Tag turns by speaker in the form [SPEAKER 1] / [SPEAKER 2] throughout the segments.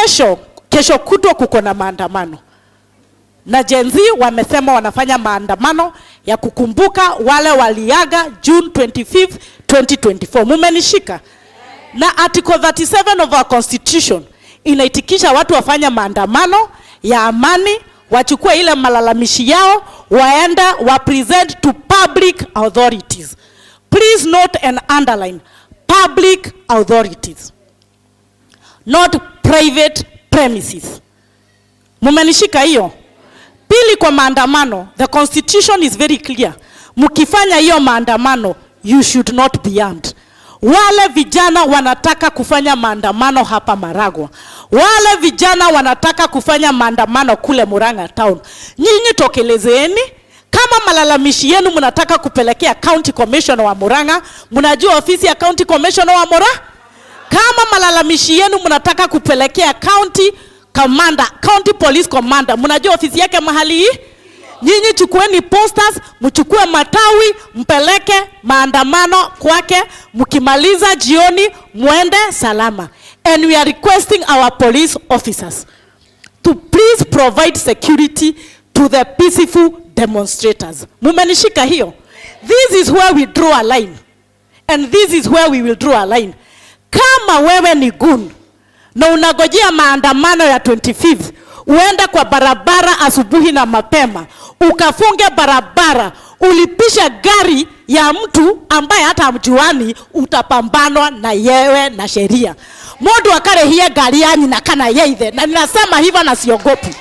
[SPEAKER 1] Kesho, kesho kutwa kuko na maandamano na Gen Z wamesema wanafanya maandamano ya kukumbuka wale waliaga June 25, 2024. Mumenishika? Na article 37 of our constitution inaitikisha watu wafanya maandamano ya amani, wachukue ile malalamishi yao, waenda wa present to public authorities. Please note and underline public authorities, not private premises. Mumenishika hiyo? Pili, kwa maandamano, the constitution is very clear. Mkifanya hiyo maandamano, you should not be armed. Wale vijana wanataka kufanya maandamano hapa Maragwa, wale vijana wanataka kufanya maandamano kule Murang'a town, nyinyi tokelezeeni. Kama malalamishi yenu mnataka kupelekea county commissioner wa Murang'a, mnajua ofisi ya county commissioner wa Murang'a. Kama malalamishi yenu mnataka kupelekea county commander, county police commander, mnajua ofisi yake mahali hii. Nyinyi chukueni posters, mchukue matawi, mpeleke maandamano kwake. Mkimaliza jioni, muende salama. And we are requesting our police officers to please provide security to the peaceful demonstrators. Mumenishika hiyo? This is where we draw a line. And this is where we will draw a line. Kama wewe ni goon na unagojea maandamano ya 25th uende kwa barabara asubuhi na mapema ukafunge barabara ulipisha gari ya mtu ambaye hata hamjuani, utapambanwa na yewe na sheria. Mundu akarehie ngari ya nyina kana ya ithe, na ninasema hivyo na siogopi.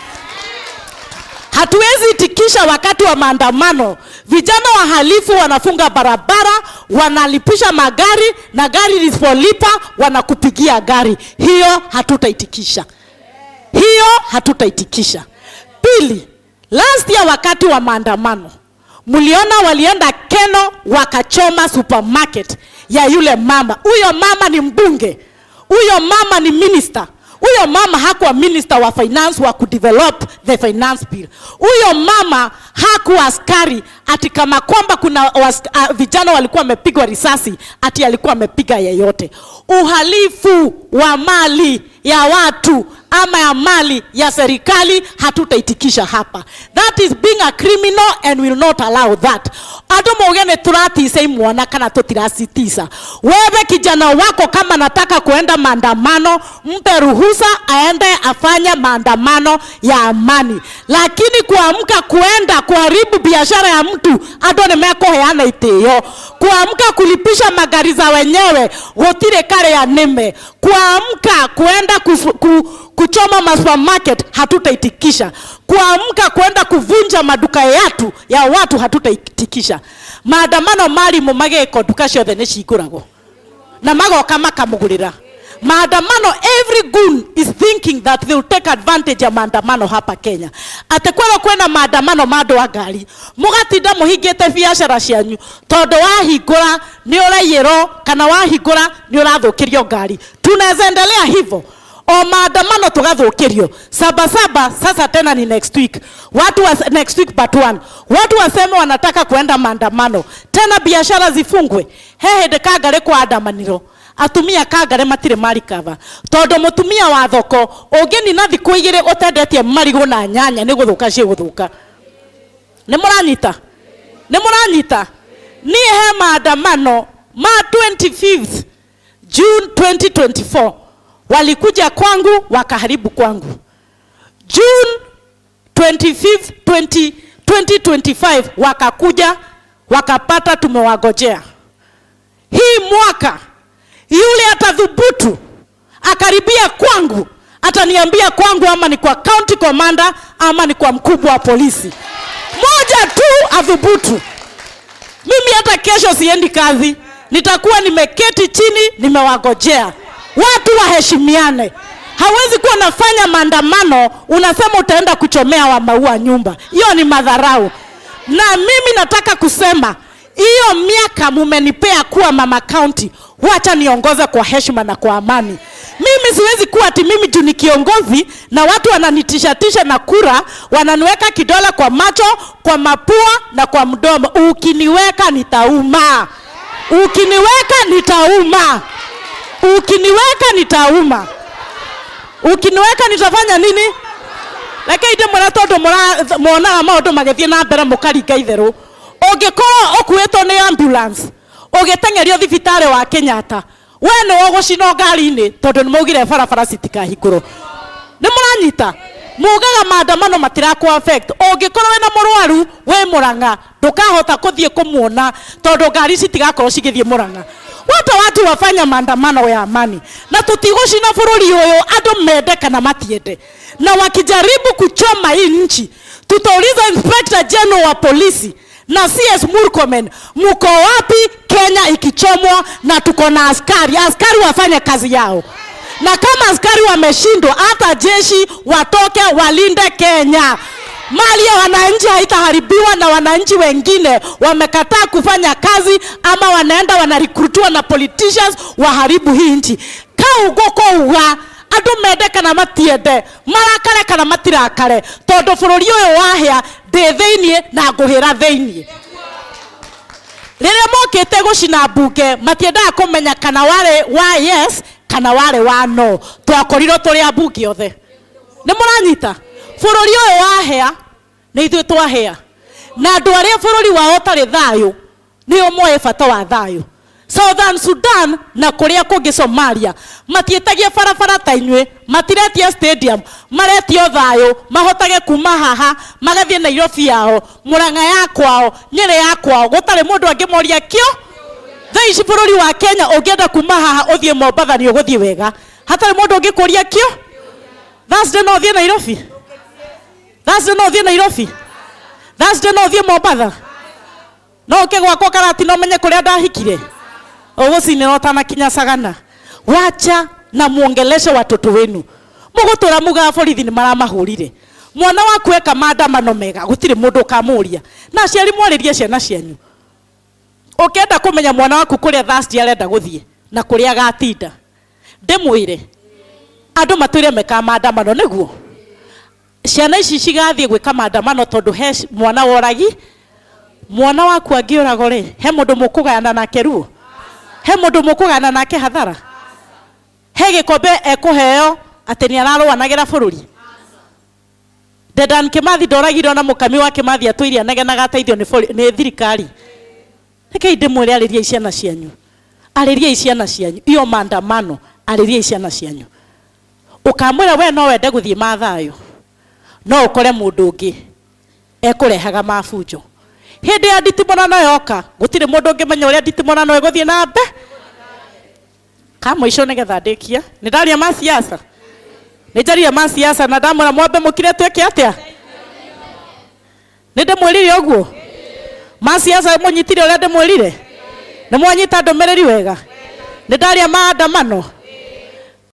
[SPEAKER 1] Hatuwezi itikisha wakati wa maandamano vijana wahalifu wanafunga barabara, wanalipisha magari na gari lisipolipa wanakupigia gari. Hiyo hatutaitikisha, hiyo hatutaitikisha. Pili, last year wakati wa maandamano mliona walienda Keno wakachoma supermarket ya yule mama. Huyo mama ni mbunge, huyo mama ni minister. Huyo mama hakuwa minister wa finance wa kudevelop the finance bill. Huyo mama hakuwa askari ati kama kwamba kuna vijana walikuwa wamepigwa risasi ati alikuwa amepiga yeyote. Uhalifu wa mali ya watu ama ya mali ya serikali hatutaitikisha hapa. That is being a criminal and will not allow that. Andu mauge nĩ tũratisa imwana kana tũtiracitisa. Wewe kijana wako kama nataka kuenda maandamano, mpe ruhusa aende afanye maandamano ya amani, lakini kuamka kuenda kuharibu biashara ya mtu, andu nĩ mekũheana itĩo. Kuamka kulipisha magari za wenyewe gũtirĩ karĩa nĩme. Kuamka kuenda kuchoma masupermarket hatutaitikisha. Kuamka kuenda kuvunja maduka yatu ya watu hatutaitikisha. Maandamano marimũ magĩko nduka ciothe nĩ cihingũragwo na magoka makamũgũrĩra maandamano. Every goon is thinking that they will take advantage ya maandamano hapa Kenya, atĩ kwerwo kwĩna maandamano ma andũ a ngari, mũgatinda mũhingĩte biacara cianyu tondũ wahingũra nĩ ũraiyĩrwo kana wahingũra nĩ ũrathũkĩrio ngari. Tunaweza endelea hivyo o maandamano tugathũkĩrio Sabasaba. Sasa tena ni next week, watu wa, next week but one, watu waseme wanataka kuenda maandamano tena, biashara zifungwe. He hĩndĩ Kangari kwaandamanirwo, atumia Kangari matirĩ marikaba tondũ mũtumia wa thoko ũngĩnina thikũ 2 ũtendetie marigũ na nyanya nĩ gũthũka cigũthũka. Nĩ mũranyita? Nĩ mũranyita? Niĩ he maandamano ma 25th June 2024 walikuja kwangu wakaharibu kwangu. June 25th 20, 2025 wakakuja wakapata tumewagojea. Hii mwaka yule atadhubutu akaribia kwangu ataniambia kwangu, ama ni kwa county commander ama ni kwa mkubwa wa polisi, moja tu adhubutu. Mimi hata kesho siendi kazi, nitakuwa nimeketi chini nimewagojea. Watu waheshimiane. Hawezi kuwa nafanya maandamano unasema utaenda kuchomea wa maua nyumba, hiyo ni madharau. Na mimi nataka kusema hiyo miaka mumenipea kuwa mama county, wacha niongoze kwa heshima na kwa amani. Mimi siwezi kuwa ati mimi juu ni kiongozi na watu wananitishatisha na kura, wananiweka kidole kwa macho, kwa mapua na kwa mdomo. Ukiniweka nitauma, ukiniweka nitauma, ukiniweka nitauma. Ukiniweka nitafanya nini? Reke ndĩmwĩre tondũ muonaga maũndũ magĩthiĩ na mbere mũkaringa itherũ. Ũngĩkorwo ũkuĩtwo nĩ ambulance ũgĩteng'erio thibitarĩ wa Kenyatta, we nĩwe ũgũcinwo ngari-inĩ tondũ nĩ maugire barabara citikahingũrwo. Nĩ mũranyita? Mugaga maandamano matirakũ affect. Ũngĩkorwo wĩna mũrwaru wĩ Murang'a ndũkahota kũthiĩ kũmuona tondũ ngari citigakorwo cigĩthiĩ Murang'a. Wata watu wafanya maandamano ya amani na tutigũcina bũrũri ũyũ andũ mende kana matiende, na wakijaribu kuchoma hii nchi tutauliza Inspector General wa polisi na CS Murkomen, mko wapi Kenya ikichomwa na tuko na askari? Askari wafanye kazi yao, na kama askari wameshindwa, hata jeshi watoke walinde Kenya. Mali ya wananchi haitaharibiwa na wananchi wengine wamekataa kufanya kazi ama wanaenda wanarekrutiwa na politicians waharibu hii nchi. Kau gũkũuga andũ mende kana matiende, marakare kana matirakare, tondũ bũrũri ũyũ wahĩa ndĩ thĩiniĩ na ngũhĩra thĩiniĩ. Rĩrĩa mokĩte gũcina mbunge matiendaga kũmenya kana warĩ wa yes kana warĩ wa no, twakorirwo tũrĩ ambunge othe. Nĩ mũranyita? Bũrũri ũyũ wahĩa nĩ ithuĩ twahĩa, na andũ arĩa bũrũri wao ũtarĩ thayũ nĩo moĩ bata wa thayũ. Southern Sudan na kũrĩa kũngĩ Somalia matiĩtagia barabara ta inyuĩ, matiretia stadium, maretio thayũ mahotage kuma haha magathiĩ Nairobi yao, Murang'a ya kwao, Nyĩrĩ ya kwao, gũtarĩ mũndũ angĩmoria kĩo. Thaa ici bũrũri wa Kenya ũngĩenda kuma haha ũthiĩ Mombatha nĩ ũgũthiĩ wega, hatarĩ mũndũ ũngĩkũria kĩo. Thursday no ũthiĩ Nairobi, Thursday no ũthiĩ Nairobi, Thursday no ũthiĩ Mombatha, no ũke gwakwa Karatina ũmenye kũrĩa ndahikire, ũgũcinĩra ũtanakinya Sagana. Wacha na muongeleshe watoto wenu. Mũgũtũra mugaga borithi nĩ maramahũrire. Mwana waku eka maandamano mega gũtirĩ mũndũ ũkamũria. Na aciari mwarĩrie ciana cianyu. Ũkĩenda kũmenya mwana waku kũrĩa Thursday arenda gũthiĩ na kũrĩa agatinda, ndĩmwĩre andũ matũire mekaga maandamano nĩguo ciana ici cigathiĩ gwĩka maandamano tondũ he mwana woragi. Mwana waku angĩũragwo rĩ, he mũndũ mũkũgayana nake ruo? He mũndũ mũkũgayana nake hathara? He gĩkombe ekũheo atĩ nĩ ararũanagĩra bũrũri? Dedan Kimathi ndoragirwo na mũkami wa Kimathi atũire anegenaga ateithio nĩ thirikari. Rekei ndĩmwĩre, arĩriai ciana cianyu, arĩriai ciana cianyu iyo maandamano, arĩriai ciana cianyu. Ũkamwĩra we no wende gũthiĩ mathayo, no ũkore mũndũ ũngĩ ekũrehaga mabunjo. Hĩndĩ ya nditimũrano yoka gũtirĩ mũndũ ũngĩmenya ũrĩa nditimũrano ĩgũthiĩ na mbe. Ka mũico nĩgetha ndĩkie, nĩ ndaria ma siasa, nĩ njaria ma siasa na ndamwĩra mwambe mũkire twĩke atĩa? Nĩ ndĩmwĩrire ũguo ma siasa, mũnyitire ũrĩa ndĩmwĩrire? Nĩ mwanyita ndũmĩrĩri wega? Nĩ ndaria maandamano.